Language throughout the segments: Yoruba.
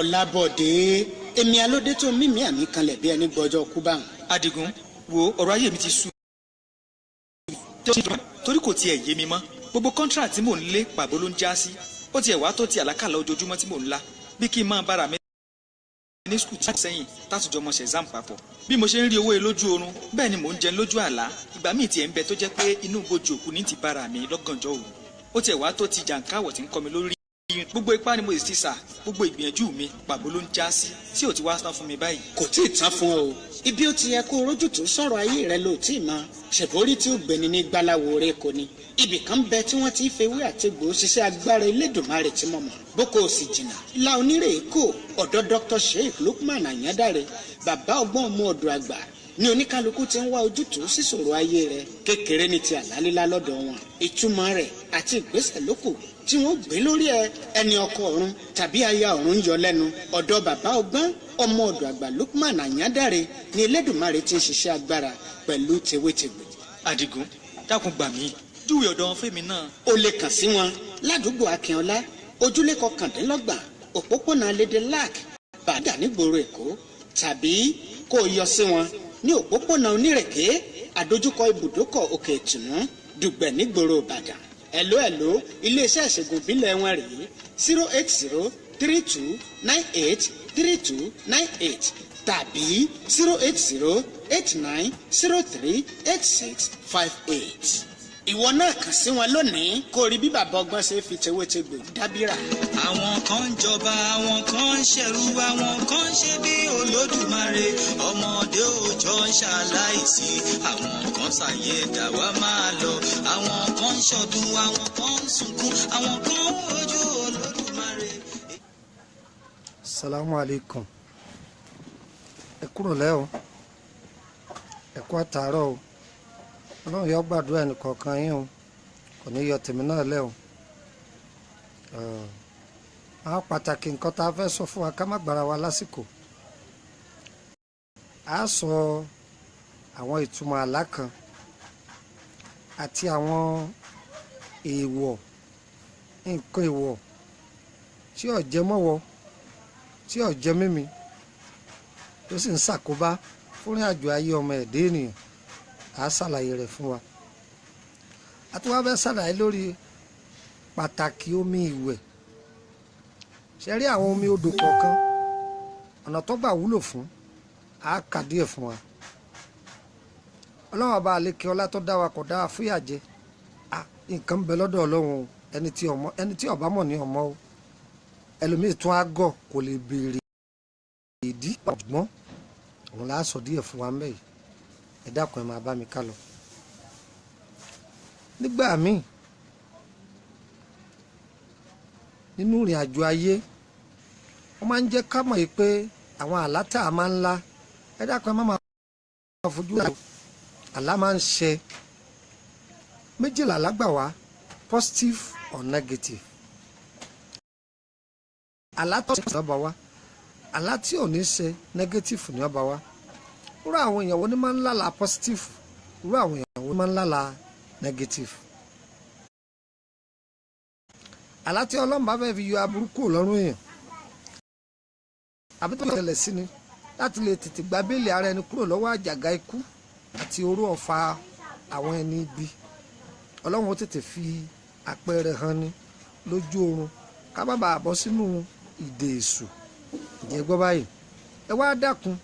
Ọlábọ̀dé, èmi alóde tó mímí àmì kanlẹ̀ bí ẹni gbọ́jọ́ kú báwọn. Adigun, wo ọ̀rọ̀ ayé mi ti sú torí kò tiẹ̀ yé mi mọ́. Gbogbo contract tí mò ń lé, pàbó ló ń já sí. Ó tiẹ̀ wá tó ti àlákàlà ojoojúmọ́ tí mò ń lá, bí kí n máa bára mi ní school tí sẹ́yìn tátùjọ mọ̀ ṣe exam papọ̀. Bí mo ṣe ń rí owó yìí lójú oorun, bẹ́ẹ̀ ni mò ń jẹun lójú àlá. Ìgbà míì tiẹ̀ ń bẹ tó jẹ́ pé inú bojì òkú ní ti bára mi lọ́gànjọ́ òru. Ó tiẹ̀ wá tó ti jàǹkáwọ̀ tí ń kọ́ mi lórí. Gbogbo ipá ni mo sì ti sà, gbogbo ìgbìyànjú mi, pàbó ló ń já sí. Tí ò ti wá tán fún mi báyìí? Kò tí ì tán fún ọ o. Ibi ó ti yẹ kó rójútùú sọ̀rọ̀ ayé rẹ ló tí ì mọ. Ṣèbórí tí ó gbéni ní gbáláwo rẹ kò ní. Ibì kan bẹ tí wọ́n ti fewé àtegbò ṣiṣẹ́ agbára Elédùnmarè tí mo mọ̀. Boko ò sì jìnnà. La onírè kò ọ̀dọ̀ Dr. Sheikh Lukman Ayandare, bàbá ọgbọ́n ọmọ ọ̀dọ̀ àgbà, ní oníkálukú ti ń wá ojútùú síṣòro ayé rẹ. Kékeré ní ti àlálílá lọ́dọ̀ wọn. Ìtumọ̀ rẹ̀ àti ìgbésẹ̀ lókù tí wọ́n gbé lórí ẹ. Ẹni ọkọ ọ̀run tàbí aya ọ̀run ń yọ lẹ́nu, ọ̀dọ̀ bàbá ọgbọ́n ọmọ ọ̀dọ̀ àgbà Lukman Ayandare ní Elédùnmarè ti ń ṣiṣẹ́ agbára pẹ̀lú tewétegbò. Adigun, dákun gbà mí, júwe ọ̀dọ̀ wọn fẹ́mi náà. O lè kàn sí wọn ládùúgbò Akínọlá, ojúlé 29, òpópónà Lédè Lac, Bàdà, nígboro Èkó, tàbí kó o yọ sí wọn ní òpópónà Onírèké, àdójúkọ ibùdókọ̀ Òkè Ìtùnú, Dùgbẹ̀, nígboro Ìbàdàn. Ẹ̀ló ẹ̀ló, iléeṣẹ́ ìṣègùn ìbílẹ̀ wọn rèé: 08032983298 tàbí 08089038658. Ìwọ náà kàn sí wọn lónìí kó o rí bí bàbá ọgbọ́n ṣe fi tewétegbò dábìrà. Àwọn kan ń jọba, àwọn kan ń ṣẹ̀rú, àwọn kan ń ṣe bí Olódùmarè. Ọmọdé òòjọ́ ń ṣaláìsí, àwọn kan ṣàyè dàwa máa lọ. Àwọn kan ń ṣọdún, àwọn kan ń sunkún, àwọn kan ń wojú Olódùmarè. Salamu alaikum. Ẹ kúrò lẹ́ o, ẹ kú àtàárọ̀ o. Ọlọ́run yóò gbàdúrà ẹnìkọ̀ọ̀kan yín o, kò ní yọ tèmi náà lẹ́ o. Àwọn pàtàkì nǹkan tá a fẹ́ sọ fún wa, ká má gbára wa lásìkò, a sọ àwọn ìtumọ̀ àlá kan àti àwọn èèwọ̀, nǹkan èèwọ̀ tí ò jẹ́ mọ́wọ́, tí ò jẹ́ mímí, tó sì ń ṣàkóbá fún ìrìn àjò ayé ọmọ ẹ̀dá ènìyàn. A ṣàlàyé rẹ̀ fún wa. A tún wá fẹ́ ṣàlàyé lórí pàtàkì omi ìwẹ̀. Ṣe rí àwọn omi odò kọ̀ọ̀kan, ọ̀nà tó gbà wúlò fún, a kà díẹ̀ fún wa. Ọlọ́run ọba àlekè ọlá tó dá wa kò dá wa fúyà jẹ. Nǹkan ń bẹ lọ́dọ̀ Ọlọ́run o. Ẹni tí ọmọ, ẹni tí ọba mọ̀ ní ọmọ o. Ẹlòmíì tún á gọ̀, kò lè béèrè ìdí ọgbọ́n. Òun là á sọ díẹ̀ fún wa mẹ́yìí. Ẹ dákun, ẹ máa bá mi ká lọ. Nígbà míì nínú ìrìn àjò ayé, wọ́n máa ń jẹ́ ká mọ̀ yìí pé àwọn àlá tá a máa ń lá, ẹ dákun, ẹ má máa fojú rà. Àlá máa ń ṣe méjìlá lágbà wá: positive or negative. Àlá tó ṣe ọba wá, àlá tí ò ní ṣe negative ní ọba wá. Irú àwọn èèyàn wo ni máa ń lálàá positive? Irú àwọn èèyàn wo ni máa ń lálàá negative? Àlá tí Ọlọ́run bá fẹ́ fi yọ aburú kúrò lọ́rùn èèyàn, àbí tó ṣẹlẹ̀ sí ni, láti lè tètè gba béèlì ara ẹni kúrò lọ́wọ́ àjàgà ikú àti oró ọ̀fà àwọn ẹni ibi, Ọlọ́run ó tètè fi àpẹẹrẹ hàn ni lójú oorun, ká má bàa bọ́ sínú ìdè èṣù. Ìjẹ́ gbọ́ báyìí? Ẹ wá dákun,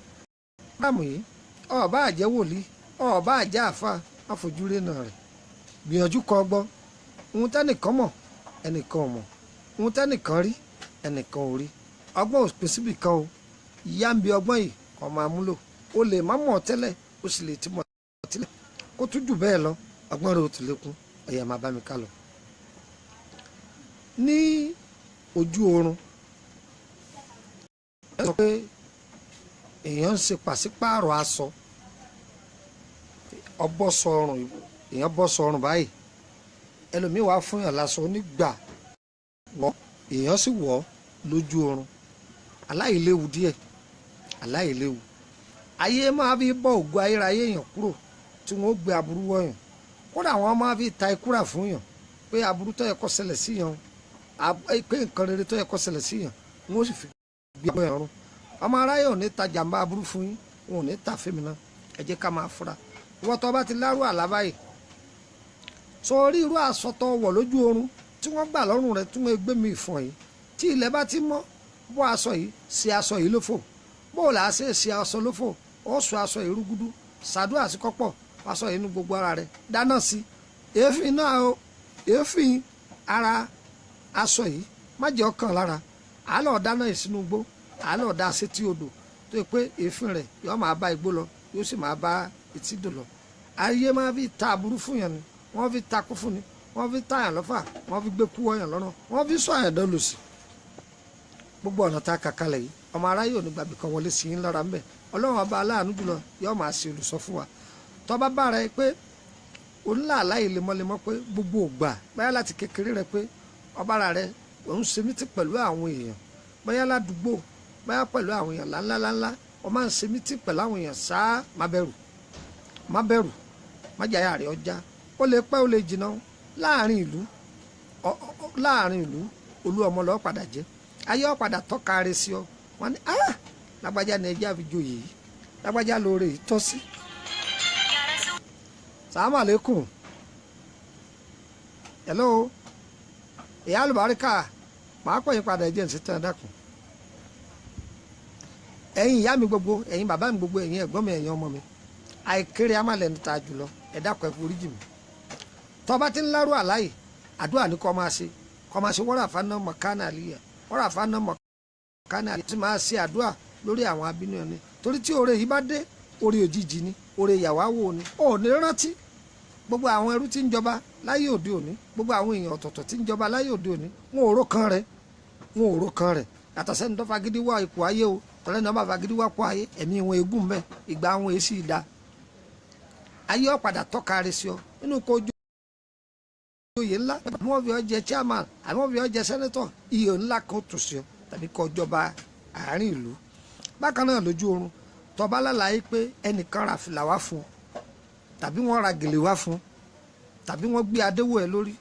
báàmù yìí, ọ̀ọ́bá àjẹ́ wòlíì, ọ̀ọ́bá àjẹ́ àfa, má fojú rénà rẹ̀. Gbìyànjú kọ́ gbọ́. Ohun tẹ́nìkan mọ̀, ẹnìkan ò mọ̀. Ohun tẹ́nìkan rí, ẹnìkan ò rí. Ọgbọ́n ò pín síbì kan o. Ìyá ń bi ọgbọ́n yìí kọ́ máa múlò. O lè má mọ̀ tẹ́lẹ̀, o sì lè ti mọ̀ tẹ́lẹ̀ kó tún jù bẹ́ẹ̀ lọ, ọgbọ́n rẹ̀ ó ti lékún. Ẹ̀yà, máa bá mi ká lọ. Ní ojú oorun, ẹ sọ pé èèyàn ń ṣe pàṣípààrọ̀ aṣọ, ọbọ̀ sọ ọrùn, èèyàn bọ́ sọ ọrùn báyìí, ẹlòmíì wàá fún yàn láṣọ onígbà wọ́, èèyàn sì wọ̀ lójú oorun. Aláìléwu díẹ̀, aláìléwu. Ayé máa fi bọ́ ògo ayérayé èèyàn kúrò, tí wọ́n ó gbé aburú wọ̀nyàn. Kódà wọ́n máa fi ta ikúrà fún yàn pé aburú tó yẹ kó ṣẹlẹ̀ sí yàn, pé nǹkan rere tó yẹ kó ṣẹlẹ̀ sí yàn, wọ́n sì fi gbé àwọn ẹ̀rùn. Ọmọ aráyé ò ní ta jàǹbá aburú fún yín, wọn ò ní ta fèmí náà. Ẹ jẹ́ ká máa fura. Ìwọ tó bá ti lárú àlá báyìí, sọ orí irú aṣọ tó wọ̀ lójú oorun tí wọ́n gbà lọ́rùn rẹ̀ tí wọ́n gbé mi ìfọ̀n yìí, tí ilẹ̀ bá ti mọ́, bọ́ aṣọ yìí, ṣe aṣọ yìí lófò. Bó o là á ṣe ṣe aṣọ lófò, ó sọ aṣọ yìí rúgúdú, ṣàdúrà sí kọ́pọ̀, aṣọ yìí nu gbogbo ara rẹ̀, dáná sí èéfín náà o, èéfín ara aṣọ yìí má jẹ́ ọkàn lára. Àálọ̀ dáná yìí sínú igbó, àálọ̀ dá sétí odò, tó yẹ pé èéfín rẹ̀ yóò máa bá igbó lọ, yóò sì máa bá etí dò lọ. Ayé máa fi ta aburú fún yàn ni, wọ́n fi takú fún ni, wọ́n fi tàyàn lọ́fà, wọ́n fi gbé kú ọyàn lọ́nà, wọ́n fi sọ àyàn dán lòsì. Gbogbo ọ̀nà tá a kà kalẹ̀ yìí, ọmọ aráyé ò ní gbàgbé kan wọlé sí yín lára ńbẹ. Ọlọ́run ọba aláàánú jùlọ yóò máa ṣe olùsọ fún wa. Tó bá bára ẹ pé onílà aláì lemọ́lemọ́ pé gbogbo ògbà báyà láti kékeré rẹ pé ọba rẹ òun ṣe mítì pẹ̀lú àwọn èèyàn, báyà ládùúgbò, báyà pẹ̀lú àwọn èèyàn láńláńláńlá, ó máa ń ṣe mítì pẹ̀lú àwọn èèyàn sáá, má bẹ̀rù, má bẹ̀rù, má jàyà rẹ̀ ọjà. Ó lè pẹ́, ó lè jìnnà láàrin ìlú, láàrin ìlú olú ọmọ lọ́ọ́ padà jẹ́. Ayé ó padà tọ́ka rẹ̀ sí ọ, wọ́n ní ah, lágbájá ni ẹjẹ́ àfijọ́ yìí, lágbájá lóore yìí tọ́ sí. Sàlámù àlékún. Hello, ìyá àlùbáríkà, màá pè yín padà, ẹjẹ́ ǹsẹ̀ tán dákun. Ẹ̀yin ìyá mi gbogbo, ẹ̀yin bàbá mi gbogbo, ẹ̀yin ẹ̀gbọ́n mi, ẹ̀yin ọmọ mi, àìkéré amálẹ̀ ń ta jùlọ, ẹ dákun ẹ foríjì mi. Tó bá ti ń lárú àláyè, àdúrà ní kó máa ṣe, kó máa ṣe wọ́rà fáná mọ̀kánà àlìyà, wọ́rà fáná mọ̀kánà àlìyà, tí máa ṣe àdúrà lórí àwọn abínú ẹni. Torí tí oore yìí bá dé, oore òjijì ni, oore ìyàwó àwò ni, ò ní rántí. Gbogbo àwọn ẹrú tí ń jọba láyé òde òní, gbogbo àwọn èèyàn ọ̀tọ̀ọ̀tọ̀ tí ń jọba láyé òde òní, wọn ò rò kan rẹ̀, wọn ò rò kan rẹ̀. Yàtọ̀ sẹ́ni tó fagídí wá ipò ayé o, tọ́lẹ́ ní wọ́n bá fagídí wá pọ̀ ayé, ẹ̀mí wọn egún mẹ́, ìgbà wọn èsì ìdá. Ayé ó padà tọ́ka rẹ̀ sí ọ nínú kó ojú oyè ńlá, àbí wọ́n fi ọ jẹ chairman, àbí wọ́n fi ọ jẹ senator, iye ńlá kan tù sí ọ, tàbí kó jọba àárín ìlú. Bákan náà lójú oorun, tó bá lálàá pé ẹnìkan ra fìlà wá fún, tàbí wọ́n ra gèlè wá fún, tàbí wọ́n gbé adéwò ẹ lórí,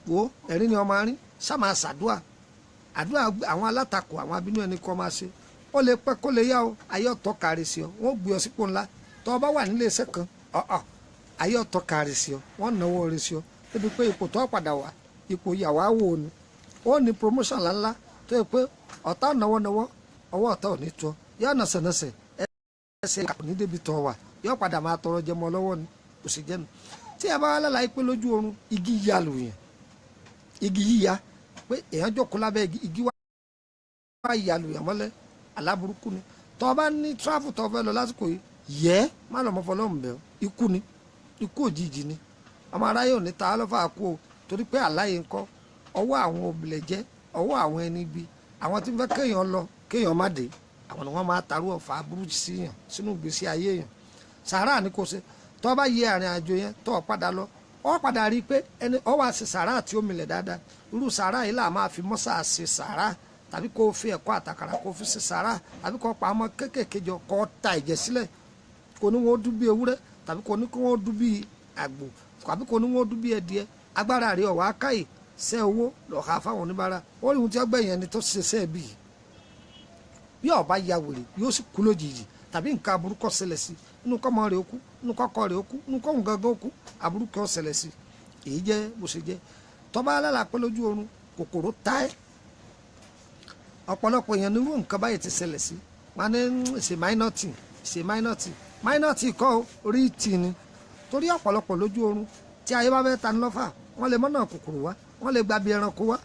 wo ẹ̀rín ni ọmọ arín, sá máa ṣàdúà. Àdúrà àwọn alátakò, àwọn abínú ẹni kọ́ máa ṣe. Ó lè pẹ́ kó lè yá o, ayé ọ̀tọ̀ kárí sí ọ, wọ́n gbé ọ sípò ńlá. Tó bá wà nílé iṣẹ́ kan, ọ̀ọ̀ ayé ọ̀tọ̀ kárí sí ọ, wọ́n náwó rẹ̀ sí ọ, débi pé ipò tó padà wà, ipò ìyàwó àwò ni. Ó ní promotion ńláńlá tó yẹ pé ọ̀tá náwó náwó, ọwọ́ ọ̀tá ò ní tó, yóò nàṣẹ̀nàṣẹ̀, ẹsẹ̀ kò ní débi tó wà, yóò padà máa tọrọ jẹmọ lọ́wọ́ ni, kò sì jẹnu. Tí ẹ bá wá lálàá pé lójú oorun igi ya lù yẹn, igi yíya pé èèyàn jókòó lábẹ́ igi, igi wá ya lù yẹn mọ́lẹ̀, aláburúkú ni. Tó bá ní travel tó fẹ́ lọ lásìkò yìí, yẹ má lọ mọ́ fọlọ́run bẹ̀ ọ́, ikú ni, ikú òjijì ni. Ọmọ aráyé ò ní ta lọ́fà kú o, torí pé àláyé ńkọ́, ọwọ́ àwọn òbílẹ̀ jẹ́, ọwọ́ àwọn ẹni bí, àwọn tí ń fẹ́ kéèyàn lọ kéèyàn má dé, àwọn ni wọ́n máa tarú ọ̀fà aburú sí yàn sínú ìgbésí ayé yàn. Sàárà ni kò ṣe. Tó bá yẹ àrìn àjò yẹn tó padà lọ, ó padà rí i pé ẹni ó wá ṣe sàárà tí ó milẹ̀ dáadáa. Irú sàárà yìí là máa fi mọ́sà ṣe sàárà, tàbí kó fi ẹ̀kọ́ àtàkàrà kó fi ṣe sàárà, tàbí kó pa ọmọ kéékèèké jọ kó ta ẹ̀jẹ̀ sílẹ̀, kó ní wọ́n dún bí ewúrẹ́, tàbí kó ní kí wọ́n dún bí àgbò, tàbí kó ní wọ́n dún bí ẹdìẹ. Agbára rẹ̀ ọ̀wá káyè sẹ́ owó lọ́ha fáwọn oníbàárà. Ó rí ohun tí ó gbẹ̀yìn ẹni tó ṣe sẹ́ bí yìí, bí ó bá ya wèrè yóò sì kú lójijì, tàbí nǹkan aburú kó ṣẹlẹ̀ sí, inú kọ́mọ rẹ̀ ó kú, inú kọ́kọ́ rẹ̀ ó kú, inú kọ́hún gangan ó kú, aburú kó ṣẹlẹ̀ sí. Èyí jẹ́ bó ṣe jẹ́. Tó bá lálàá pé lójú oorun kòkòrò tá ẹ́, ọ̀pọ̀lọpọ̀ èèyàn nírú nǹkan báyìí ti ṣẹlẹ̀ sí. Wọn ní ṣe minority, ṣe minority, minority kọ́ orí tì ní. Torí ọ̀pọ̀lọpọ̀ lójú oorun tí ayé bá fẹ́ ta ní lọ́fà, wọ́n lè mọ́nà kòkòrò wá, wọ́n lè gba bí ẹranko wá,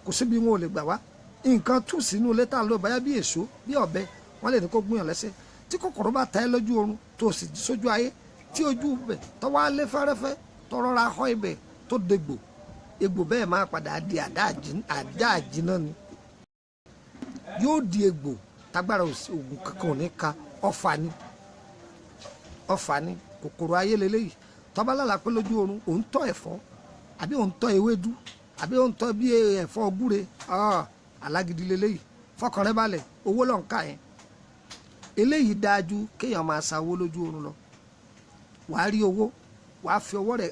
kò síbi wọn ò lè gbà wá. Nǹkan tú sínú ilé tá a lò báyà bí èso bí ọ̀bẹ, wọ́n lè ní kó gbìyàn lẹ́sẹ̀. Tí kòkòrò bá ta ẹ́ lójú oorun tó sì sójú ayé, tí ojú bẹ̀ tó wá lé fẹ́rẹ́fẹ́ tó rọra họ ibẹ̀ tó degbò, egbò bẹ́ẹ̀ máa padà di àdá àjínà ni. Yóò di egbò tágbára oògùn kankan ò ní ka. Ọfà ni, ọfà ni kòkòrò ayé leléyìí. Tó bá lálàá pé lójú oorun òun tọ́ ẹ̀fọ́, àbí òun tọ́ ewédú, àbí òun tọ́ bí ẹ̀fọ́ gúre, alágídí leléyìí. Fọkàn rẹ balẹ̀, owó ló ń kà yẹn. Eléyìí dájú kéèyàn máa sanwó lójú oorun lọ. Wàá rí owó, wàá fi ọwọ́ rẹ̀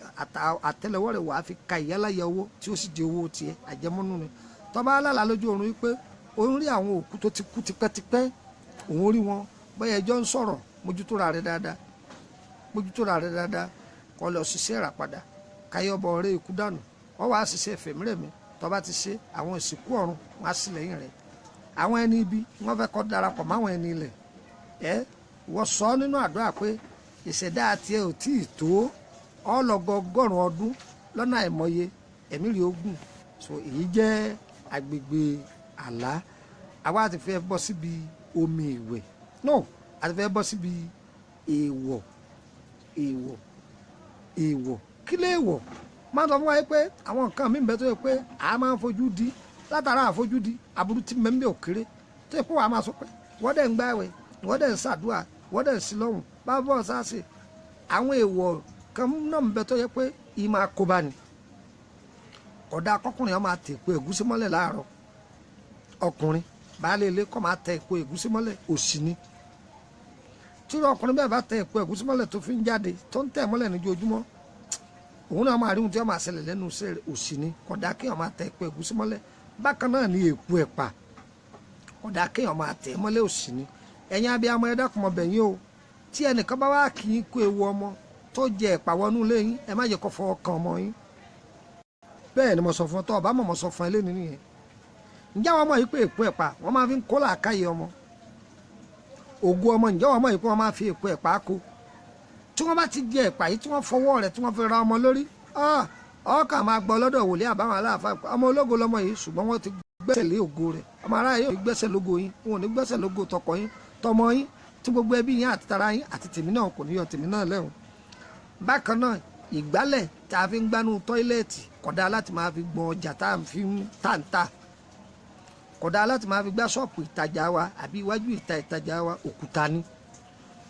àtẹ́lẹwọ́ rẹ̀ wàá fi ka ìyáláyà owó tí ó sì di owó tiẹ̀, àjẹmọ́nú ni. Tó bá lálàá lójú oorun wípé Òun rí àwọn òkú tó ti kú tipẹ́tipẹ́, òun rí wọn bóyá ẹjọ́ ń sọ̀rọ̀. Mójútó ra rẹ dáadáa, mójútó ra rẹ dáadáa, kó lọ ṣiṣẹ́ rà padà káyọ̀bọ̀ ọ̀rẹ́ ikú dànù. Wọ́n wàá ṣiṣẹ́ fèmírẹ̀mí. Tó bá ti ṣe, àwọn ìsìnkú ọ̀run wọn á sì lẹ́yìn rẹ̀. Àwọn ẹni ibi wọ́n fẹ́ kó darapọ̀ máwọn ẹni ilẹ̀. Ẹ wọ́n sọ nínú àdúrà pé ìṣẹ̀dá tiẹ̀ ò tí ì tó ọlọ́gọgọ́rùn ọdún lọ́nà àìmọye, ẹ̀mí rí ogún. So èyí jẹ́ agbègbè àlá. Àwa ti fẹ́ bọ́ síbi omi ìwẹ̀, no, a ti fẹ́ bọ́ síbi èèwọ̀. Èèwọ̀, èèwọ̀, kí lè wọ̀? Máa sọ fún wa pé àwọn nǹkan mi ń bẹ tó yẹ pé a máa ń fojú di. Látara àfojúdi, aburú tí mẹ́mbẹ́ ò kéré tó yẹ pé wàá máa sọ pé wọ́n dẹ̀ ń gbààwẹ̀, wọ́n dẹ̀ ń ṣàdúrà, wọ́n dẹ̀ ń sin lọ́hùn bá bọ́ sáàsì. Àwọn èèwọ̀ kan náà ń bẹ tó yẹ pé ìmọ̀ àkóbá ni. Kódà kọkùnrin máa tẹ èpo ẹ̀gúsí mọ́lẹ̀ láàárọ̀. Ọkùnrin baálé ilé kọ́ máa tẹ èpo ẹ̀gúsí mọ́lẹ̀, òṣì ni. Tí ọkùnrin bẹ́ẹ̀ bá tẹ èpo ẹ̀gúsí mọ́lẹ̀ tó fi ń jáde, tó ń tẹ̀ mọ́lẹ̀ níjoojúmọ́, òun náà máa rí ohun tí wọ́n máa ṣẹlẹ̀ lẹ́nu iṣẹ́. Òṣì ni. Kódà kéèyàn máa tẹ èpo ẹ̀gúsí mọ́lẹ̀. Bákan náà ni èpo ẹ̀pà, kódà kéèyàn máa tẹ̀ mọ́lẹ̀, òṣì ni. Ẹ̀yin abiyamọ, ẹ dákun, mọ́ bẹ̀ yín o. Tí ẹnìkan bá wá kì í kó ewu ọmọ tó jẹ ẹ̀pà wọnú ilé yín, ẹ má jẹ́ kó fọwọ́ kan ọmọ yín. Bẹ́ẹ̀ ni mo sọ fún ọ. Tọ́ ọba mọ̀, mo sọ fún ẹ lẹ́nu nìyẹn. Ǹjẹ́ àwọn ọmọ yìí pé èpo ẹ̀pà wọ́n máa fi ń kó làákàyè ọmọ, ògo ọmọ? Ǹjẹ́ àwọn ọmọ yìí pé wọ́n máa fi èpo ẹ̀pà kó? Tí wọ́n bá ti jẹ ẹ̀pà yìí, tí wọ́n fọwọ́ rẹ̀, tí wọ́n fi ra ọmọ lórí, ọkà máa gbọ́ lọ́dọ̀ wòlíì àbáwọn aláàfáà, ọmọ ológo lọmọ yìí, ṣùgbọ́n wọ́n ti gbẹ́sẹ̀ lé ògo rẹ̀. Ọmọ aráyé yóò gbẹ́sẹ̀ lógo yín, wọn ò ní gbẹ́sẹ̀ lógo tọkọ yín, tọmọ yín, tí gbogbo ẹbí yín àti tara yín àti tèmi náà kò ní yọ tèmi náà lẹ́hùn. Bákan náà, ìgbálẹ̀ tá a fi ń gbánú tọ́ílẹ̀tì, kódà láti máa fi gbọn ọjà tá a fi ń tàǹtà, kódà láti máa fi gbá ṣọ́ọ̀pù ìtajà wa àbí iwájú ìta ìtajà wa, òkúta ni.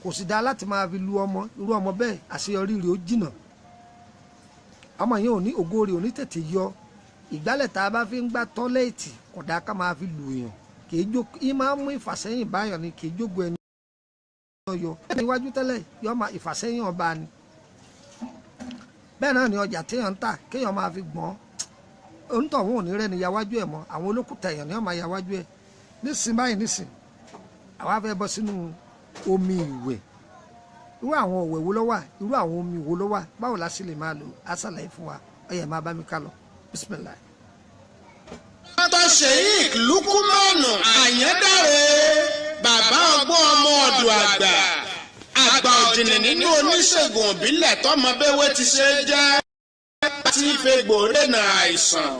Kò sì dáa láti máa fi lu ọmọ. Irú ọmọ bẹ́ẹ̀, àṣeyọrí rẹ̀ ó jìnà, ọmọ yẹn ò ní, ògo rẹ̀ ò ní tètè yọ. Ìgbálẹ̀ tá a bá fi ń gbá tọ́lẹ́ẹ̀tì, kódà ká máa fi lu èèyàn. Kì í jó, í máa ń mú ìfàsẹ́yìn báyọ̀ ni, kì í jógo ẹni yọ níwájú tẹ́lẹ̀, yọ máa ìfàsẹ́yìn ọba ni. Bẹ́ẹ̀ náà ni ọjà téèyàn ń tà, kéèyàn máa fi gbọ́n, onítọ̀hún ò ní rẹ́ni yawájú ẹ̀ mọ́. Àwọn olókùtà èèyàn ni wọ́n máa yawájú ẹ̀. Nísìn báyìí, nísìn àwa fẹ́ bọ́ sínú omi ìwẹ̀. Irú àwọn ọ̀wẹ̀ wo ló wà? Irú àwọn omi wo ló wà? Báwo la sì lè máa lò? Á ṣàlàyé fún wa. Ó yẹ máa bá mi ká lọ. Bismillah. Dr. Sheik Lukumanu Àyàndáre, bàbá ọgbọ́n, ọmọ ọ̀dọ̀ àgbà, àgbà òjìnì nínú oníṣègùn ìbílẹ̀ tọmọ bẹ́wẹ́ ti ṣe é jẹ́ tí fègbò dènà àìsàn.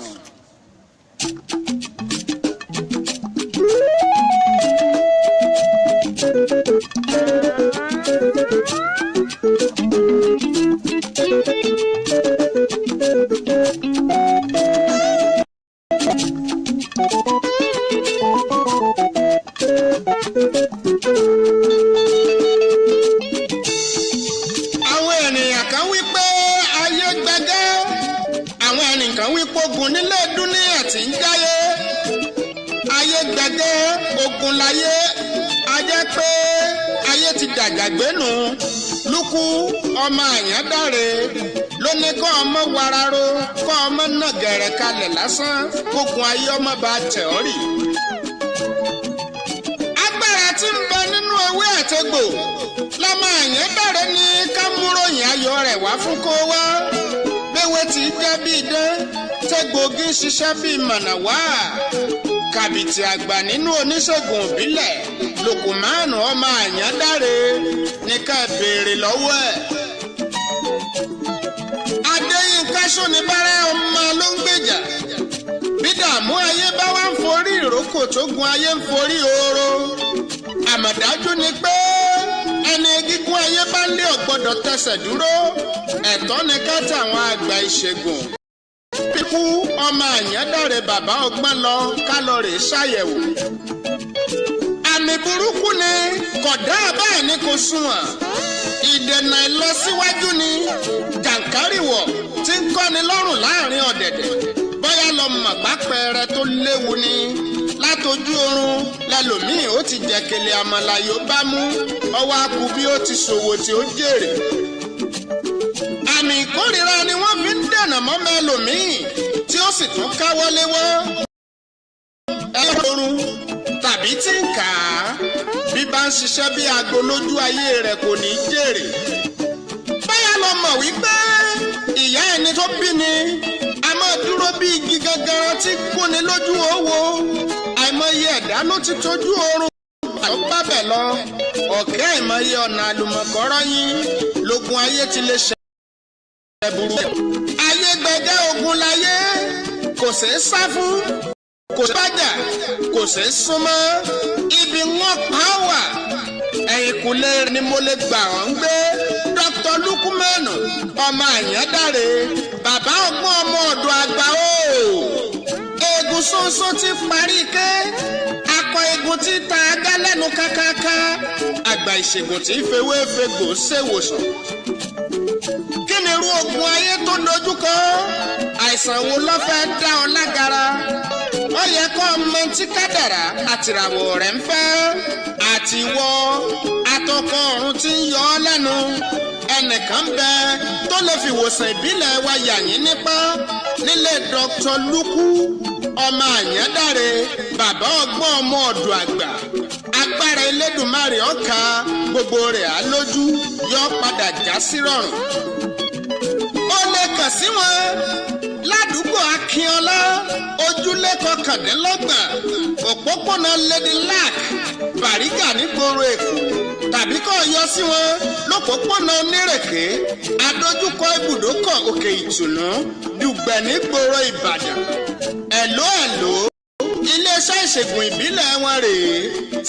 Àwọn ènìyàn kan wí pé ayé gbẹgẹ́, àwọn ènìyàn wí pé ogun nílé dúníyà tí ń jáyé. Ayé gbẹgẹ́, ogun láyé, a jẹ́ pé ayé ti dàgbàgbénu. Lúkú ọmọ Àyàndáre ló ní kọ́ ọmọ wararo, kọ́ ọmọ náà gẹ̀rẹ̀ kalẹ̀ lásán, kógun ayé ọmọ bá tẹ̀ ọ́ rì. Agbára tí ń bẹ nínú ewé àtegbò lọ́mọ Àyàndáre ní ká múròyìn ayọ̀ rẹ̀ wá fún kó wá. Béwé tí jẹ́ bíi dán, tẹ́gbòógì ṣiṣẹ́ bíi mọ̀nàwá. Kàbìtì àgbà nínú oníṣègùn ìbílẹ̀ Lukumanu ọmọ Àyàndáre ní ká béèrè lọ́wọ́ ẹ̀. Adéyínká Ṣónibárẹ́ ọmọ ló ń gbèjà. Bí dààmú ayé bá wá ń forí ìrókò tó gun ayé ń forí ooro, àmọ̀dájú ni pé ẹni gígùn ayé bá lé ọ̀gbọ́dọ̀ tẹsẹ̀ dúró. Ẹ̀tọ́ ni ká tàwọn àgbà ìṣègùn. Pípú ọmọ Àyàndáre bàbá ọgbọ́n lọ ká lọ rè ṣàyẹ̀wò. Àmì burúkú ni kódà báyìí ni kò sunwọ̀n. Ìdènà ìlọsíwájú ni jàǹkárìwọ̀ tí ń kọ́ni lọ́rùn láàrin ọ̀dẹ̀dẹ̀. Bóyá lọ mọ̀ pápẹ́rẹ́ tó léwu ni. Látojú oorun lẹlòmíì ó ti jẹ̀kẹ̀lẹ̀ àmàlà yóò bá mú, ọwọ́ akú bí ó ti ṣòwò tí ó jèrè. Àmì ìkórìíra ni wọ́n fi ń dènà mọ́mọ́ ẹlòmíì tí ó sì tún káwọ́ léwọ́. Ẹ lórun. Àbí tí ń kà á bí bá ń ṣiṣẹ́ bí aago lójú ayé rẹ̀ kò ní í jèrè. Báyà lọ mọ̀ wípé ìyá ẹni tó bí ni a máa dúró bí igi gangan tí gúnni lójú owó. Àìmọye ẹ̀dá ló ti tójú oorun tó bá bẹ̀ lọ. Ọ̀kẹ́ àìmọye ọ̀nà àlùmọ̀kọ́rọ́ yín lógun ayé ti lè ṣe burú. Ayé gbẹgẹ́ ogun láyé, kò ṣeé sá fún, kò ṣeé bájà, kò ṣeé súnmọ́. Ibi wọn pa wà, ẹ̀yìnkùlé ni mo lè gbà wọ́n gbé. Dr. Lukumanu ọmọ Àyàndáre, bàbá ọgbọ́n ọmọ ọ̀dọ̀ àgbà o. Eegun ṣoṣo ti parí ké, akọ eegun ti ta agá lẹ́nu kákáká, àgbà ìṣègùn tí fewé fegbò ṣèwòsàn. Kí ni irú ogun ayé tó dojúkọ? Àìsàn wo ló fẹ́ dá ọ lágara? Ó yẹ kó mọ tí kádàrá àtìràwọ̀ rẹ̀ ń fẹ́. Àtiwọ́ atọkọ ọ̀run tí ń yọ ọ́ lẹ́nu. Ẹnìkan bẹ tó lè fi ìwòsàn ìbílẹ̀ wa yà yín nípa nílé Dr. Luku ọmọ Àyàndáre, bàbá ọgbọ́n ọmọ ọ̀dọ̀ àgbà. Agbára Elédùmarè ọ̀ka gbogbo rẹ̀ á lójú, yọ padà já sí rọrùn. Ó lè kàn sí wọn ládùúgbò Akínọlá, ojúlé 29, òpópónà Lady Lack, Bàrígà nígboro Èkó, tàbí kó yọ sí wọn lópópónà Onírèké, adójúkọ ibùdókọ̀ Òkè Ìtùnú, Dùgbẹ̀ nígboro Ìbàdàn. Ẹ̀ló ẹ̀ló, iléeṣẹ́ ìṣègùn ìbílẹ̀ wọn rèé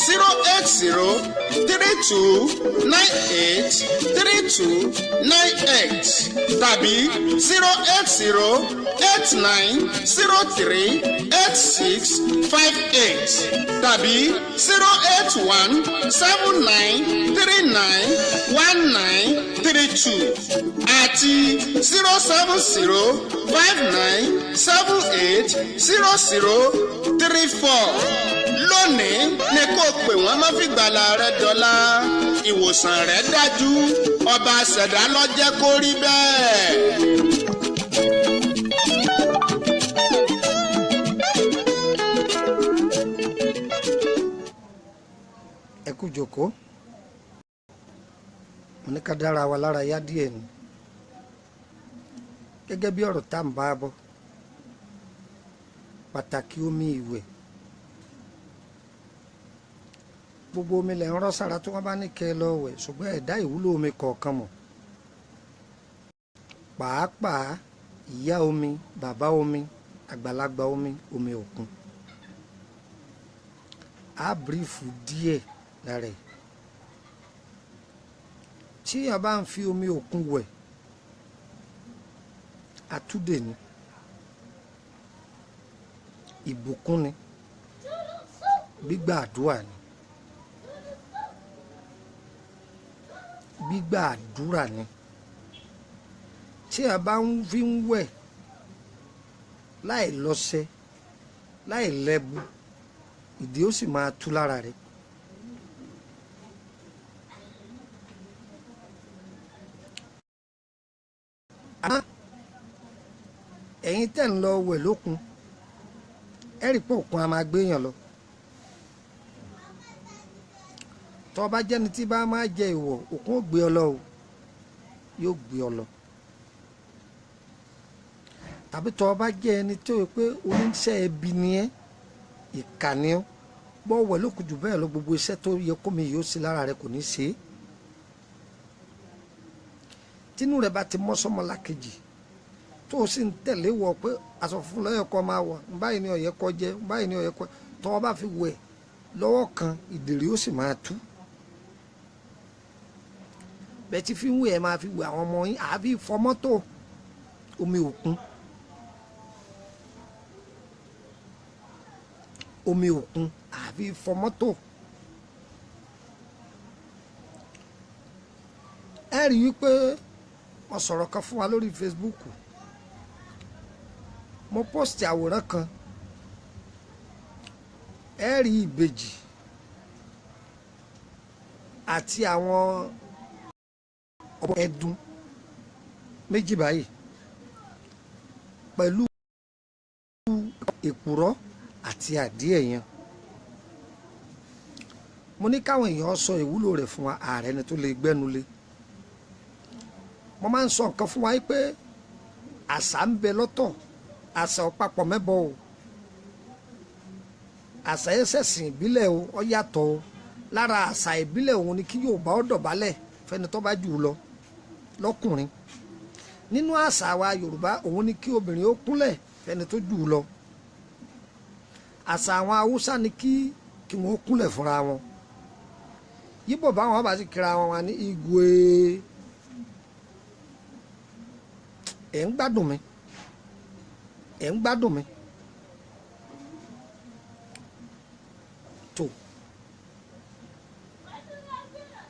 080 32 98 32 98 tàbí 080 89 03 86 58 tàbí 081 79 39 19 32 àti 070 59 78 00 34. Lónìí ni kò pè wọ́n má fi gbàlà rẹ dọ́là. Ìwòsàn rẹ dájú, ọba àṣẹ̀dá ló jẹ́ kó rí bẹ́ẹ̀. Ẹ kú jókòó. Mo ní ká dára wa lára yá díẹ̀ ni, gẹ́gẹ́ bí ọ̀rọ̀ tá à ń bá bọ̀, pàtàkì omi ìwẹ̀. Gbogbo omi lẹ̀ ń rọ́ sára tí wọ́n bá ní kẹ́ ẹ lọ wẹ̀, ṣùgbọ́n ẹ̀dá ìwúlò omi kọ̀ọ̀kan mọ̀, pàápàá ìyá omi, bàbá omi, àgbàlagbà omi, omi òkun. Á bírífù díẹ̀ lára ẹ̀. Tí a bá ń fi omi òkun wẹ̀, àtúndè ni, ìbùkún ni, gbígbà àdúrà ni, gbígbà àdúrà ni. Tí a bá ń fi ń wẹ̀ láì lọ́ṣẹ, láì lẹ́bu, ìdí ó sì máa tú lára rẹ̀. Ẹ̀yin tẹ́ ń lọ wẹ̀ lókun, ẹ rí pé òkun a máa gbéyàn lọ. Tó bá jẹ́ni tí bá máa jẹ ìwọ̀, òkun ó gbé ọ lọ o, yóò gbé ọ lọ. Tàbí tó bá jẹ́ ẹni tó yẹ pé oníṣẹ́ ẹbí ni ẹ́, ìkà ni ọ́, bọ́ wẹ̀ lókun jù bẹ́ẹ̀ lọ, gbogbo iṣẹ́ tó yẹ kó mi yóò ṣe lára rẹ kò ní ṣe é. Tínú rẹ bá ti mọ́ sọ́mọlákejì, tó o sì ń tẹ̀lé wọ pé aṣọ funfun lọ́yẹ̀ kọ́ máa wọ̀, báyìí ni ọ̀yẹ́ kọ́ jẹ, báyìí ni ọ̀yẹ́ kọ́, tó o bá fi wẹ̀ lọ́wọ́ kan, ìdèrè ó sì máa tú. Bẹ́ẹ̀ tí fi ń wẹ̀, ẹ máa fi wẹ̀ àwọn ọmọ yín, àbí fọmọ́tò omi òkun. Omi òkun àbí fọmọ́tò. Ẹ rí i wípé mo sọ̀rọ̀ kan fún wa lórí Facebook. Mo post àwòrán kan. Ẹ rí ìbejì àti àwọn ọmọ ẹdun méjì báyìí pẹ̀lú èkùrọ́ àti àdí ẹ̀yàn. Mo ní káwọn èèyàn sọ ìwúlò rẹ̀ fún wa, ààrẹ ni tó lè gbẹ́nu lé. Mo máa ń sọ nǹkan fún wa pé àṣà ń bẹ lọ́tọ̀, àṣà ọ̀pápọ̀ mẹ́bọ o, àṣà ẹ̀sẹ̀sìn ìbílẹ̀ o, ó yàtọ̀ o. Lára àṣà ìbílẹ̀ òun ni kí Yorùbá ó dọ̀bálẹ̀ fẹ́ni tó bá jù ú lọ lọ́kùnrin. Nínú àṣà wa Yorùbá òun ni kí obìnrin ó kúnlẹ̀ fẹ́ni tó jù ú lọ. Àṣà àwọn Haúsá ni kí wọ́n kúnlẹ̀ fúnra wọn. Yíbò báwọn bá sì kíra wọn wá ní igwe. Ẹ̀ ń gbádùn mi, ẹ̀ ń gbádùn mi. Tó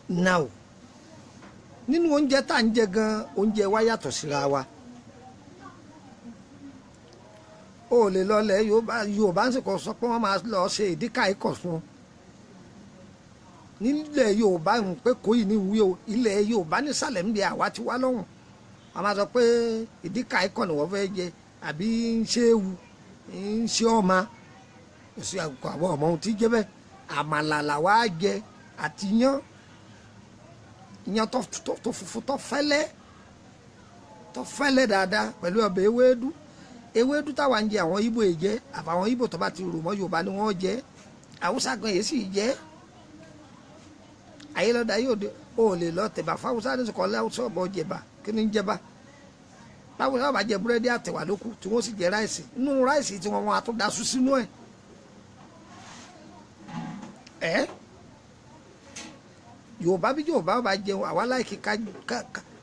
now, nínú oúnjẹ tá à ń jẹ gan, oúnjẹ wa yàtọ̀ síra wa. O lè lọlẹ̀ Yorùbá ń sìnkọ́ sọ pé wọ́n máa lọ ṣe ìdíkà ikọ̀ fún un. Nílẹ̀ Yorùbá ń pé kò yìí ní wí o, ilẹ̀ Yorùbá nísàlẹ̀ ń bí àwa ti wá lọ́hùn. Wọ́n máa sọ pé ìdíkà ikọ̀ ni wọ́n fẹ́ jẹ, àbí ń ṣe ewu, ń ṣe ọmọ. Kò sí àwọn ọmọ ohun tí jẹ́ bẹ́ẹ̀. Àmàlà làwa jẹ àti yán, iyán tó funfun tó fẹ́lẹ́, tó fẹ́lẹ́ dáadáa pẹ̀lú ọbẹ̀ ewédú. Ewédú táwa ń jẹ àwọn Ìgbò yìí jẹ, àfàwọn Ìgbò tó bá ti rò mọ́ Yorùbá ni wọ́n jẹ. Haúsá gan yìí sì jẹ. Ayélujára yóò dé, o lè lọ tẹ̀bà fáwùsá ní sọ̀kọ́ láwùsá ọ̀bọ̀ jẹ̀bà, kí ni ń jẹba? Báwùsá bá jẹ búrẹ́dì àtẹ̀wà lókù tí wọ́n sì jẹ ráìsì. Nínú ráìsì tí wọ́n wọn àtúndasú sínú ẹ̀. Ẹ́ Yorùbá bí Yorùbá bá jẹun, àwa láìkí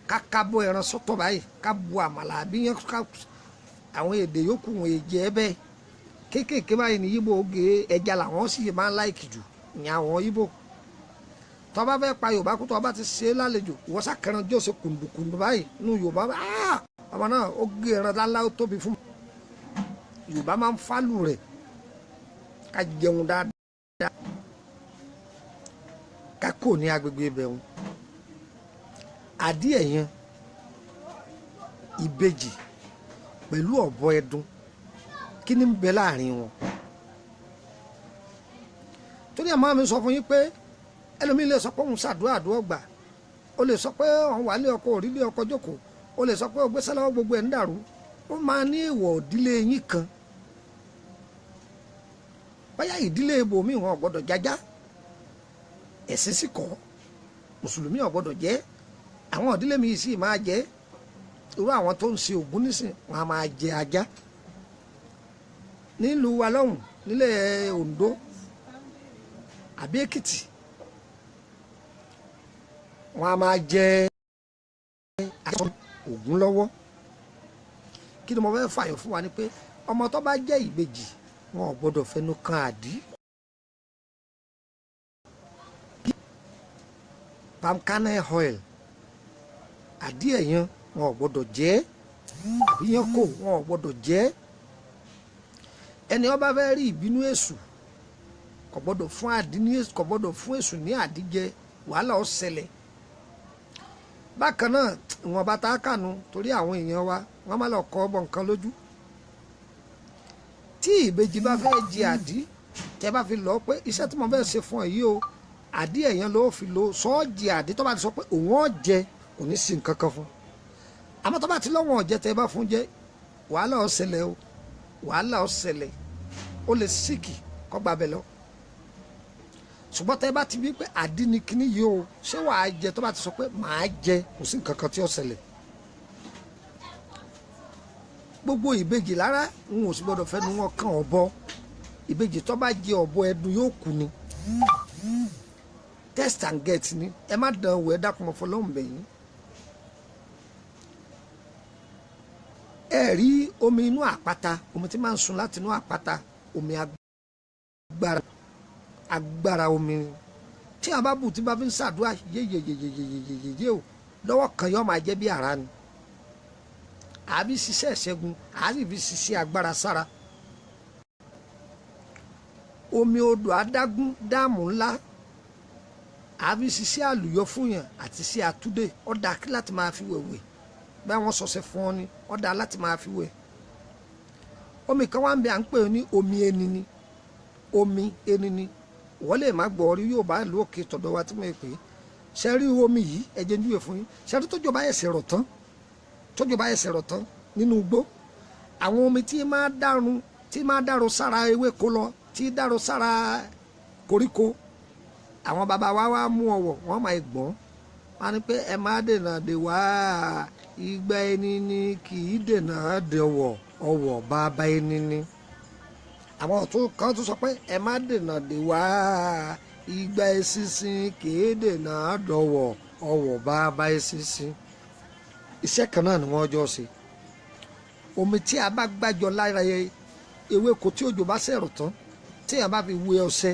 ká kábọ̀ ẹran sọ́tọ̀ báyìí, ká bu àmàlà àbí yẹn ká àwọn èdè yòókù wọn èjẹ bẹ́ẹ̀. Kéékèèké báyìí ní Yíbò oge ẹja làwọn sì máa ń láìkì jù ní àwọn Yíbò. Tó bá fẹ́ pa Yorùbá kú, tó bá ti ṣe é lálejò, ìwọ sàkẹran jọ ṣe kùndùkùndù báyìí nínú Yorùbá. Ọmọ náà ó gé ẹran ńlá ó tóbi fún Yorùbá máa ń fálù rẹ̀ ká jẹun dáadáa, ká kò ní agbègbè ibẹ̀ wọn. Adìẹ yẹn ìbejì pẹ̀lú ọ̀bọ ẹdun, kí ni ń bẹ láàrin wọn? Torí ẹ̀ máa mi sọ fún yín pé ẹlòmíín lè sọ pé òun ṣàdúrà àdúrà gbà, ó lè sọ pé òun wà lé ọkọ òrí lé ọkọ jókòó, ó lè sọ pé ògbésẹ́ lọ́wọ́ gbogbo ẹ̀ ń dàrú. Ó máa ní èèwọ̀ ìdílé yín kan. Báyà ìdílé ibòmíì wọn ò gbọ́dọ̀ jájá, ẹ̀sìn sì kọ́, mùsùlùmí ò gbọ́dọ̀ jẹ́. Àwọn ìdílé mi sì máa jẹ́. Irú àwọn tó ń ṣe Ògún nísìn wọn a máa jẹ ajá. Nílùú wa lọ́hùn, nílẹ̀ Oǹdó àbí Èkìtì, wọn a máa jẹ Ògún lọ́wọ́. Kí ni mo fẹ́ fààyàn fún wa ni pé ọmọ tó bá jẹ́ ìbejì wọn ò gbọ́dọ̀ fẹnu kan àdí. Palm kernel oil, àdí ẹ̀yàn wọn ò gbọ́dọ̀ jẹ, àbí yẹn kò wọn ò gbọ́dọ̀ jẹ. Ẹni ó bá fẹ́ rí ìbínú èṣù kò gbọ́dọ̀ fún àdí ní èṣù, kò gbọ́dọ̀ fún èṣù ní àdíjẹ, wàhálà ó ṣẹlẹ̀. Bákan náà ìwọ̀nba tá a kànú torí àwọn èèyàn wa wọ́n má lọ kọ́ ọbọ̀ nǹkan lójú. Tí ìbejì bá fẹ́ jẹ àdí, tẹ́ bá fi lọ pé iṣẹ́ tí mo fẹ́ ṣe fún ẹ yìí o, àdí ẹ̀yàn ló fi lọ sọ́ọ́ jẹ àdí. Tó bá ti sọ pé òun ò jẹ, kò ní sí nǹkan kan fún. Àmọ́ tó bá ti lọ́wọ́n ọ̀jẹ̀ tẹ́ bá fún jẹ, wàhálà ó ṣẹlẹ̀ o, wàhálà ó ṣẹlẹ̀, ó lè síkì kó gba bẹ̀ lọ. Ṣùgbọ́n tẹ́ bá ti wí pé àdí ni kíní yìí o, ṣé wàá jẹ? Tó bá ti sọ pé màá jẹ, kò sí nǹkan kan tí ó ṣẹlẹ̀. Gbogbo ìbejì lára n ò sì gbọdọ̀ fẹ́nu wọn kan ọ̀bọ. Ìbejì tó bá jẹ ọ̀bọ ẹdun yóò kú ni. Test and get ni, ẹ má dán wò, ẹ dákun mọ́ fọlọ́hún bẹ̀yìn. Ẹ rí omi inú àpáta, omi tí máa ń sun láti inú àpáta, omi agbára, agbára omi tí a bá bù tí bá fi ń ṣàdúrà yéyeyeyeyeyeye o, lọ́wọ́ kan yóò máa jẹ́ bí àrá ni. Àbí ṣiṣẹ́ ìṣẹ́gun, àbí fi ṣiṣẹ́ agbára sára. Omi odò adágún dáàmú ńlá, àbí ṣiṣẹ́ àlùyọ fún yàn àti ṣe àtúndè. Ó dáa kí láti máa fi wẹ̀wẹ̀, bá wọn sọ̀sẹ̀ fún ọ ni, ó dáa láti máa fi wẹ̀. Omi kan wá ń bẹ à ń pè ní omi enini, omi enini. Wọ́n lè má gbọ́ orí yóò bá ìlú òkè tọ̀dọ̀ wa tí mo pè é. Ṣe rí omi yìí, ẹ̀jẹ̀ ń júwe fún yín. Ṣe rí tójò bá ẹsẹ̀ rọ̀ tán, tójò bá ẹsẹ̀ rọ̀ tán nínú igbó, àwọn omi tí máa dàrún, tí máa dàrún sára ewéko lọ, tí dàrún sára koríko, àwọn bàbá wa wá mú ọwọ́ wọ́n máa gbọ́n. Wọ́n á ní pé ẹ má dènà dè wá, ìgbà ẹni ni kì í dènà dè ọwọ́, ọwọ́ bàbá ẹni ni. Àwọn ọ̀tún kan tún sọ pé ẹ má dènà dè wá, ìgbà eṣinṣin kì í dènà dọ̀wọ̀, ọwọ́ bàbá eṣinṣin. Iṣẹ́ kan náà ni wọ́n jọ ṣe. Omi tí a bá gbàjọ lára ewéko tí òjò bá ṣẹ̀rọ̀ tán, tí èèyàn bá fi wé ọṣẹ,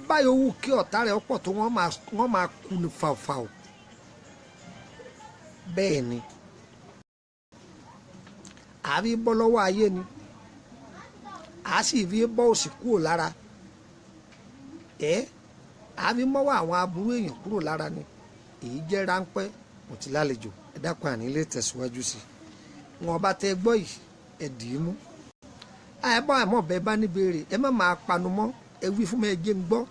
báyìí ó wù kí ọ̀tá rẹ̀ pọ̀ tó, wọ́n máa kú ní fàfàù. Bẹ́ẹ̀ ni àfi bọ́ lọ́wọ́ ayé ni, a sì fi bọ́ òṣì kúrò lára ẹ̀, àfi mọ́wọ́ àwọn aburú èèyàn kúrò lára ni. Èyí jẹ́ ráńpẹ́, mo ti lálejò, ẹ dákun, àní lè tẹ̀síwájú sí i. Wọn bá tẹ gbọ́ yìí, ẹ dì í mú. Àìbọ̀ àmọ́ bẹ́ẹ̀ bá níbèrè, ẹ má máa panu mọ́, ẹ wí fún mi, ẹ jẹ́ n gbọ́,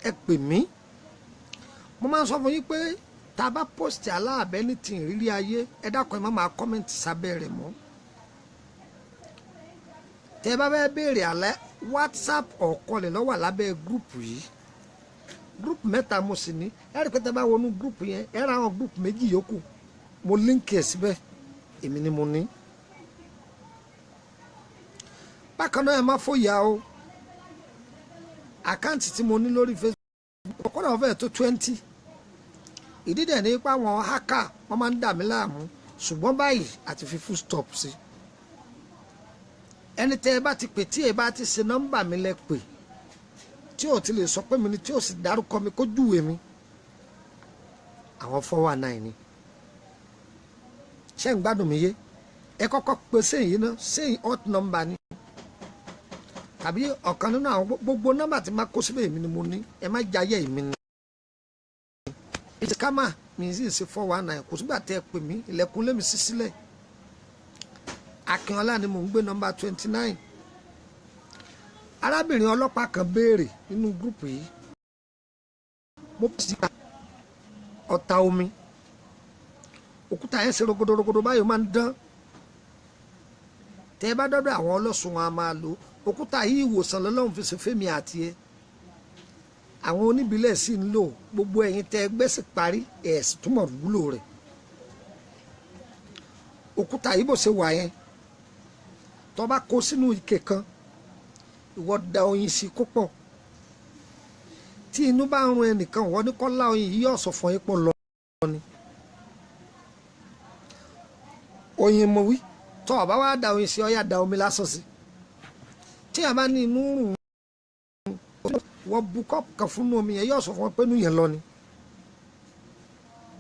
ẹ pè mí. Mo máa ń sọ fún yín pé tá a bá post aláàbẹ́ ní ti ìrírí ayé, ẹ dákun, ẹ má máa comment sábẹ́ rẹ̀ mọ́. Tẹ bá fẹ́ béèrè àlẹ́, WhatsApp ọ̀kọlẹ̀ ló wà lábẹ́ group yìí. Group mẹ́ta mo sì ní. Ẹ rí i pé tẹ bá wọnú group yẹn, ẹ ra àwọn group méjì yòókù, mo link ẹ̀ síbẹ̀, èmi ni mo ní. Bákan náà, ẹ má fòyà o. Account tí mo ní lórí Facebook ọkọ náà fẹ́ẹ̀ tó 20. Ìdí dẹ̀ ní pé àwọn hacker wọ́n máa ń dà mí láàmú, ṣùgbọ́n báyìí àti fi full stop sí. Ẹni tẹ́ ẹ bá ti pè, tí ẹ bá ti ṣe nọ́mbà mi lẹ pè, tí ò ti lè sọ pé mi ni, tí ò sì dárúkọ mi kó júwe mi, àwọn 419 ni. Ṣé ń gbádùn mi yé? Ẹ kọ́kọ́ pe sẹ́yìn yìí náà, sẹ́yìn hot number ni, tàbí ọ̀kan nínú àwọn gbogbo nọ́mbà tí máa kó síbẹ̀, èmi ni mo ní. Ẹ má jayé, èmi ni kámà mi sì ṣe 419. Kò sígbà tẹ́ ẹ pè mí, ilẹ̀kùn lémi sí sílẹ̀. Akínọlá ni mò ń gbé, nọ́mbà 29. Arábìnrin ọlọ́pàá kan béèrè nínú group yìí, mo sì ọ̀tá omi òkúta yẹn ṣe rogodorogodo báyìí, máa ń dán. Tẹ́ ẹ bá dọ́dọ̀ àwọn ọlọ́sùn, wọn a máa lò òkúta yìí. Ìwòsàn lọ́lọ́run fi ṣe fẹ́mi àti ẹ. Àwọn oníbílẹ̀ sì ń lò. Gbogbo ẹ̀yin tẹ́ ẹ gbẹ́sì parí ẹ̀ sì túmọ̀ wúlò rẹ̀. Òkúta yìí bó ṣe wà yẹn, tó bá kó sínú ike kan, ìwọ da oyin sí kó pọ̀. Tí inú bá ń run ẹnìkan, ìwọ ní kó lá oyin yìí, yóò sọ fún yín pọ̀ lọ ni. Oyin mo wí. Tó o bá wá da oyin sí, ó yá da omi lásán sí. Tí a bá ní inú rùn, wọ́n bu kọ́ọ̀pù kan fún omi yẹn, yóò sọ fún wọn pé inú yẹn lọ ni.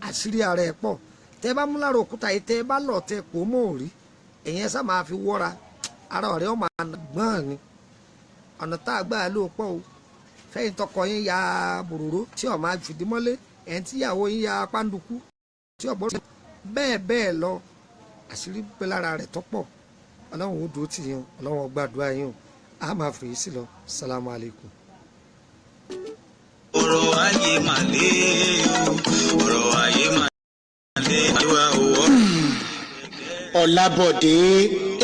Àṣírí ara ẹ̀ pọ̀. Tẹ́ bá mú lára òkúta yìí, tẹ́ bá lọ tẹ́ kó mọ́ òrí, ẹ̀yẹn sá máa fi wọ́ra ara ọ̀rẹ́ ọ̀ máa gbọ́n ni. Ọ̀nà tá a gbà ló pọ̀ o. Fẹ́yìn tọkọ yín ya bòròró tí ọ̀ máa fìdí mọ́lé, ẹ̀yìn tíyàwó yín ya pàǹdùkú tí ọ̀ bọ́ bẹ́ẹ̀ bẹ́ẹ̀ lọ, àṣírí pé lára rẹ̀ tọ́pọ̀. Ọlọ́run ó dúró tì yín o, Ọlọ́run ó gbàdúrà yín o. A máa fèyí sí lọ. Salamu alaykum. Ọ̀rọ̀ ayé mà lé o, ọ̀rọ̀ ayé mà lé wa o. Ọ̀làbọ̀dé,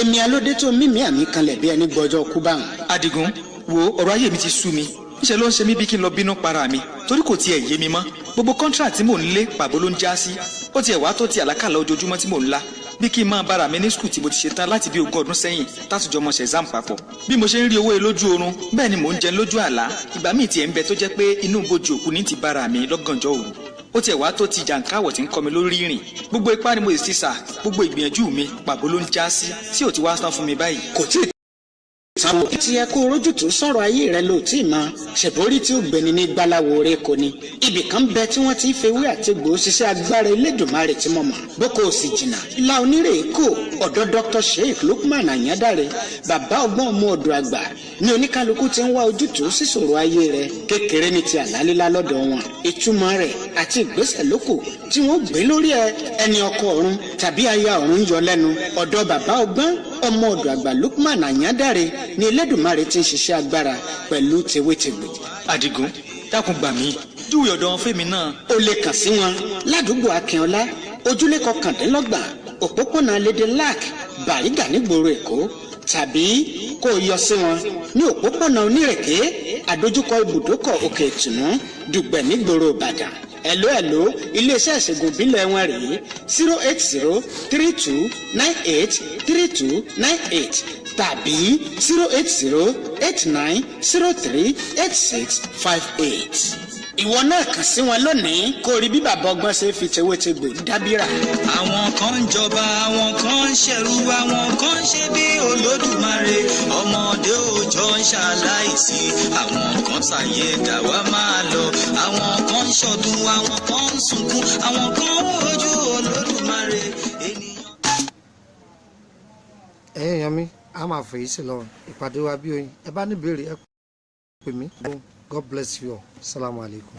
èmi alóde tó mímí àmì kanlẹ̀ bí ẹni gbọ́jọ́ kú báwọn. Adigun, wo, ọ̀rọ̀ ayé mi ti sú mi. Níṣẹ́ ló ń ṣe mí bí kí n lọ bínú para mi, torí kò tiẹ̀ yé mi mọ́. Gbogbo contract tí mò ń lé, pàbó ló ń já sí. Ó tiẹ̀ wá tó ti àlákàlà ojoojúmọ́ tí mò ń lá, bí kí n máa bára mi ní school tí mo ti ṣe tán láti bí 20 ọdún sẹ́yìn, tátùjọ mọ̀ ṣe exam papọ̀. Bí mo ṣe ń rí owó yìí lójú oorun, bẹ́ẹ̀ ni mò ń jẹun lójú àlá. Ìgbà míì tiẹ̀ ń bẹ tó jẹ́ pé inú bójú òkú ní ti bára mi lọ́gànjọ́ òru. Ó tiẹ̀ wá tó ti jàǹkáwọ̀ tí ń kọ́ mi lórí ìrìn. Gbogbo ipá ni mo sì ti sà, gbogbo ìgbìyànjú mi pàbó ló ń já sí, tí ò ti wá tán fún mi báyìí. Kò tí ì tán o. Ti yẹ kó rójútùú sọ̀rọ̀ ayé rẹ ló tí ì mọ. Ṣèbórí tí ó gbẹni ní gbáláwo rẹ kò ní. Ibì kan bẹ tí wọ́n ti ń fewé àti gbòó ṣiṣẹ́ agbára Elédùnmarè tí mo mọ̀. Boko ò sì jìnnà. Ìlà onírè kò ọ̀dọ̀ Dr. Sheikh Lukman Anyadare, bàbá ọgbọ́n ọmọ ọ̀dọ̀ àgbà ní oníkálukú ti ń wá ojútùú síṣòro ayé rẹ. Kékeré ní ti àlálílá lọ́dọ̀ wọn. Ìtumọ̀ rẹ̀ Àti ìgbésẹ̀ lóko tí wọ́n gbé lórí ẹ. Ẹni ọkọ ọ̀run tàbí aya ọ̀run ń yọ lẹ́nu, ọ̀dọ̀ bàbá ọgbọ́n, ọmọ ọ̀dọ̀ àgbà Lukman Àyándàre ní Elédùmarè ti ń ṣiṣẹ́ agbára pẹ̀lú tewétegbò. Àdìgún, dákun gbà mí, júwe ọ̀dọ̀ wọn fèmí náà. O lè kàn sí wọn ládùúgbò Akínọlá, ojúlé 29, òpópónà Lédè Lac, Bàrígà, nígboro Èkó, tàbí kó o yọ sí wọn ní òpópónà Onírèké, àdójúkọ ibùdókọ̀ Òkè Ìtùnú, Dùgbẹ̀, nígboro Ìbàdàn. Ẹ̀ló ẹ̀ló, iléeṣẹ́ ìṣègùn ìbílẹ̀ wọn rèé: 08032983298 tàbí 08089038658. Ìwọ náà kàn sí wọn lónìí kó o rí bí bàbá ọgbọ́n ṣe fi tewétegbò dábìrà. Àwọn kan ń jọba, àwọn kan ń ṣẹ̀rú, àwọn kan ń ṣe bí Olódùmarè. Ọmọdé òòjọ́ ń ṣaláìsí, àwọn kan ṣàyè dàwa máa lọ. Àwọn kan ń ṣọdún, àwọn kan ń sunkún, àwọn kan ń wojú Olódùmarè. Ènìyàn. Ẹ̀yin èèyàn mi, a máa fèyí sí lọ. Ìpàdé wa bí oyin. Ẹ bá ní ìbéèrè, ẹ pè mí. God bless you all. Salamu alaykum.